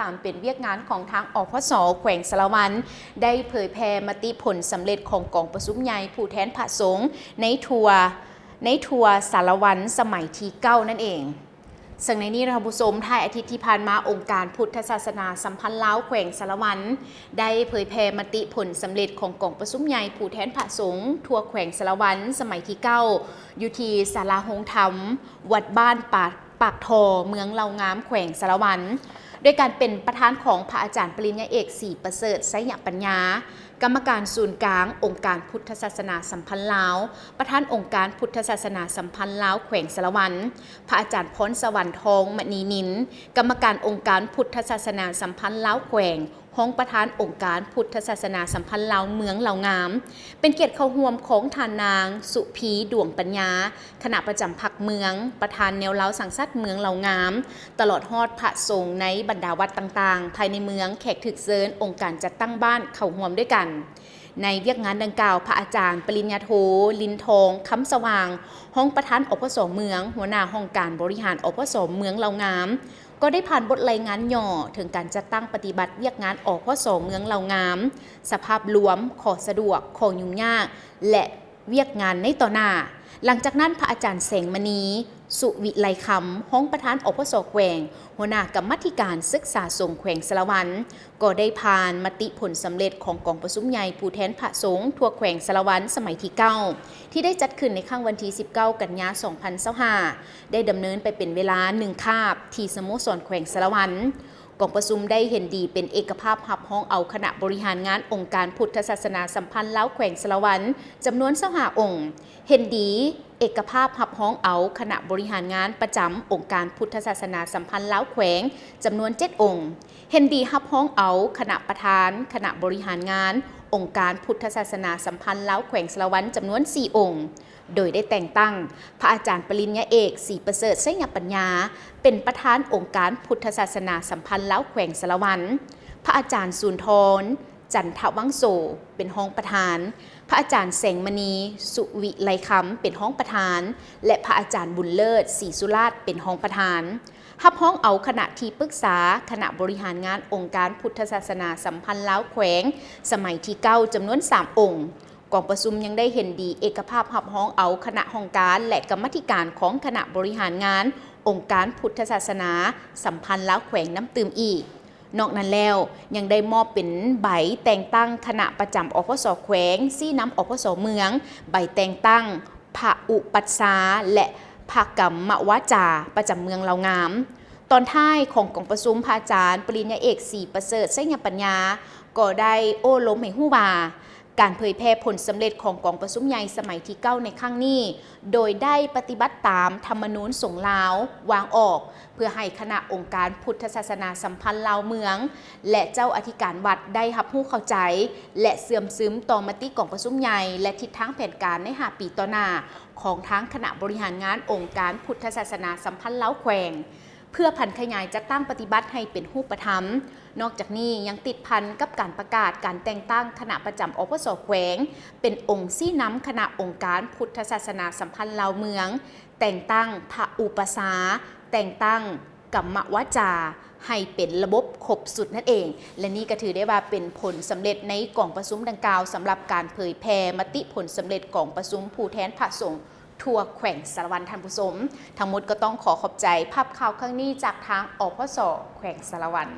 ຕາມເປັນວຽກງານຂອງທາງ ອພສ ແຂວງສາລະວັນ ໄດ້ເຜີຍແຜ່ມະຕິຜົນສຳເລັດຂອງກອງປະຊຸມໃຫຍ່ຜູ້ແທນພະສົງໃນທົ່ວ ໃນທົ່ວສາລະວັນສະໄໝທີເກົ້ານັ້ນເອງ. ເຊິ່ງໃນນີ້ທ່ານຜູ້ຊົມ, ທ້າຍອາທິດທີ່ຜ່ານມາ, ອົງການພຸດທະສາສະໜາສຳພັນລາວແຂວງສາລະວັນ ໄດ້ເຜີຍແຜ່ມະຕິຜົນສຳເລັດຂອງກອງປະຊຸມໃຫຍ່ຜູ້ແທນພະສົງທົ່ວແຂວງສາລະວັນສະໄໝທີເກົ້າ ຢູ່ທີ່ສາລາໂຮງທຳ ວັດບ້ານປາກ ປາກທໍ່ ເມືອງເຫຼົ່າງາມ ແຂວງສາລະວັນ ໂດຍການເປັນປະທານຂອງພະອາຈານປະລິນຍາເອກ ສີປະເສີດ ໄຊຍະປັນຍາ ກຳມະການສູນກາງອົງການພຸດທະສາສະໜາສຳພັນລາວ, ປະທານອົງການພຸດທະສາສະໜາສຳພັນລາວແຂວງສາລະວັນ, ພະອາຈານພອນສະຫວັນ ທອງມະນີນິນ, ກຳມະການອົງການພຸດທະສາສະໜາສຳພັນລາວແຂວງ, ຮອງປະທານອົງການພຸດທະສາສະໜາສຳພັນລາວເມືອງເຫຼົ່າງາມ, ເປັນກຽດເຂົ້າຮ່ວມຂອງທ່ານນາງ ສຸພີ ດວງປັນຍາ, ຄະນະປະຈຳພັກເມືອງ, ປະທານແນວລາວສ້າງຊາດເມືອງເຫຼົ່າງາມ, ຕະຫຼອດຮອດພະສົງໃນບັນດາວັດຕ່າງໆ ພາຍໃນເມືອງ, ແຂກຖືກເຊີນ, ອົງການຈັດຕັ້ງບ້ານເຂົ້າຮ່ວມດ້ວຍກັນ. ໃນວຽກງານດັ່ງກ່າວ, ພະອາຈານປະລິນຍາໂທ ລິນທອງ ຄຳສະຫວ່າງ, ຮອງປະທານ ອພສ ເມືອງ, ຫົວໜ້າຫ້ອງການບໍລິຫານ ອພສ ເມືອງເຫຼົ່າງາມ, ກໍໄດ້ຜ່ານບົດລາຍງານຫຍໍ້ເຖິງການຈັດຕັ້ງປະຕິບັດວຽກງານ ອພສ ເມືອງເຫຼົ່າງາມ, ສະພາບລວມ, ຂໍ້ສະດວກ, ຂໍ້ຫຍຸ້ງຍາກ ແລະ ວຽກງານໃນຕໍ່ໜ້າ. ຫຼັງຈາກນັ້ນ, ພະອາຈານ ແສງມະນີ ສຸວິໄລຄຳ, ຮອງປະທານ ອພສ ແຂວງ, ຫົວໜ້າກຳມາທິການສຶກສາສົງແຂວງສາລະວັນ, ກໍໄດ້ຜ່ານມະຕິຜົນສຳເລັດຂອງກອງປະຊຸມໃຫຍ່ຜູ້ແທນພະສົງທົ່ວແຂວງສາລະວັນສະໄໝທີເກົ້າ ທີ່ໄດ້ຈັດຂຶ້ນໃນຄັ້ງວັນທີສິບເກົ້າ ກັນຍາ ສອງພັນຊາວຫ້າ ໄດ້ດຳເນີນໄປເປັນເວລາໜຶ່ງຄາບ ທີ່ສະໂມສອນແຂວງສາລະວັນ. ກອງປະຊຸມໄດ້ເຫັນດີເປັນເອກະພາບຮັບຮອງເອົາຄະນະບໍລິຫານງານອົງການພຸດທະສາສະໜາສຳພັນລາວແຂວງສາລະວັນ ຈຳນວນຊາວຫ້າອົງ, ເຫັນດີເອກະພາບຮັບຮອງເອົາຄະນະບໍລິຫານງານປະຈຳອົງການພຸດທະສາສະໜາສຳພັນລາວແຂວງ ຈຳນວນເຈັດອົງ, ເຫັນດີຮັບຮອງເອົາຄະນະປະທານຄະນະບໍລິຫານງານອົງການພຸດທະສາສະໜາສຳພັນລາວແຂວງສາລະວັນ ຈຳນວນສີ່ອົງ, ໂດຍໄດ້ແຕ່ງຕັ້ງພະອາຈານປະລິນຍາເອກ ສີປະເສີດ ໄຊຍະປັນຍາ ເປັນປະທານອົງການພຸດທະສາສະໜາສຳພັນລາວແຂວງສາລະວັນ, ພະອາຈານ ສູນທອນ ຈັນທະວັງໂສ ເປັນຮອງປະທານ, ພະອາຈານ ແສງມະນີ ສຸວິໄລຄຳ ເປັນຮອງປະທານ ແລະ ພະອາຈານ ບຸນເລີດ ສີສຸລາດ ເປັນຮອງປະທານ. ຮັບຮອງເອົາຄະນະທີ່ປຶກສາຄະນະບໍລິຫານງານອົງການພຸດທະສາສະໜາສຳພັນລາວແຂວງ ສະໄໝທີເກົ້າ ຈຳນວນສາມອົງ. ກອງປະຊຸມຍັງໄດ້ເຫັນດີເອກະພາບຮັບຮອງເອົາຄະນະຫ້ອງການ ແລະ ກຳມາທິການຂອງຄະນະບໍລິຫານງານອົງການພຸດທະສາສະໜາສຳພັນລາວແຂວງນຳຕື່ມອີກ. ນອກນັ້ນແລ້ວ, ຍັງໄດ້ມອບເປັນໃບແຕ່ງຕັ້ງຄະນະປະຈຳ ອພສ ແຂວງ, ຊີ້ນຳ ອພສ ເມືອງ, ໃບແຕ່ງຕັ້ງພະອຸປັດຊາ ແລະ ພະກຳມະວາຈາ ປະຈຳເມືອງເຫຼົ່າງາມ. ຕອນທ້າຍຂອງກອງປະຊຸມ, ພະອາຈານປະລິນຍາເອກ ສີປະເສີດ ໄຊຍະປັນຍາ ກໍໄດ້ໂອ້ລົມໃຫ້ຮູ້ວ່າ, ການເຜີຍແຜ່ຜົນສຳເລັດຂອງກອງປະຊຸມໃຫຍ່ສະໄໝທີເກົ້າໃນຄັ້ງນີ້ ໂດຍໄດ້ປະຕິບັດຕາມທຳມະນູນສົງລາວວາງອອກ ເພື່ອໃຫ້ຄະນະອົງການພຸດທະສາສະໜາສຳພັນລາວເມືອງ ແລະ ເຈົ້າອະທິການວັດໄດ້ຮັບຮູ້ເຂົ້າໃຈ ແລະ ເຊື່ອມຊຶມຕໍ່ມະຕິກອງປະຊຸມໃຫຍ່ ແລະ ທິດທາງແຜນການໃນຫ້າປີຕໍ່ໜ້າຂອງທາງຄະນະບໍລິຫານງານອົງການພຸດທະສາສະໜາສຳພັນລາວແຂວງ. ເພື່ອຜັນຂະຫຍາຍຈັດຕັ້ງປະຕິບັດໃຫ້ເປັນຮູບປະທຳ. ນອກຈາກນີ້ຍັງຕິດພັນກັບການປະກາດການແຕ່ງຕັ້ງຄະນະປະຈຳ ອພສ ແຂວງ ເປັນອົງຊີ້ນຳຄະນະອົງການພຸດທະສາສະໜາສຳພັນລາວເມືອງ, ແຕ່ງຕັ້ງພະອຸປະຊາ, ແຕ່ງຕັ້ງກຳມະວາຈາ ໃຫ້ເປັນລະບົບຄົບຊຸດນັ້ນເອງ. ແລະ ນີ້ກໍຖືໄດ້ວ່າເປັນຜົນສຳເລັດໃນກອງປະຊຸມດັ່ງກ່າວ ສຳລັບການເຜີຍແຜ່ມະຕິຜົນສຳເລັດກອງປະຊຸມຜູ້ແທນພະສົງ ທົ່ວແຂວງສາລະວັນ ທ່ານຜູ້ຊົມ. ທັງໝົດກໍຕ້ອງຂໍຂອບໃຈພາບຂ່າວຄັ້ງນີ້ຈາກທາງ ອພສ ແຂວງສາລະວັນ.